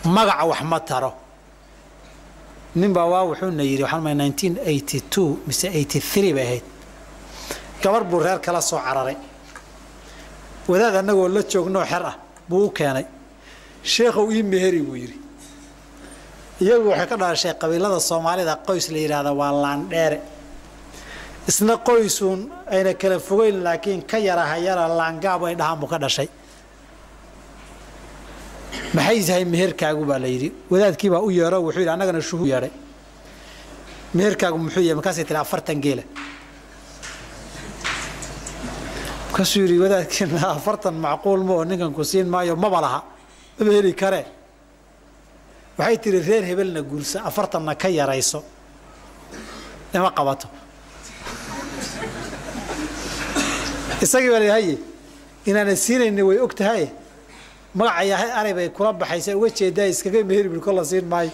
Magaca wax ma taro. Ninbaa waa wuxuuna yidhi, waxaan malay 1982 mise 83 bay ahayd, gabar buu reer kala soo cararay. Wadaad annagoo la joognoo xer ah buu u keenay. "Sheekhow, ii meheri," buu yidhi. Iyagu waxay ka dhalashay qabiilada Soomaalida qoys la yidhaahda waa Laandheere. Isna qoysuun ayna kala fogeyn, laakiin ka yara hayara laangaab ay dhahaan buu ka dhashay. "Maxay tahay meherkaagu?" baa la yidhi. Wadaadkii baa u yeero, wuxuu yidhi, annagana shuhu yeedhay, "Meherkaagu muxuu yahay?" Markaasay tiri, "40 geela." Markaasuu yidhi wadaadkiina, "40 macquul ma oo ninkan ku siin maayo, maba laha, maba heli karee." Waxay tihi, "Reer hebelna guursa, 40-na ka yarayso ima qabato." Isagii baa la haye inaana siinayni, way og tahay, magacaya aray bay kula baxaysa uga jeedaa, iskaga meheri bil kolla siin maayo.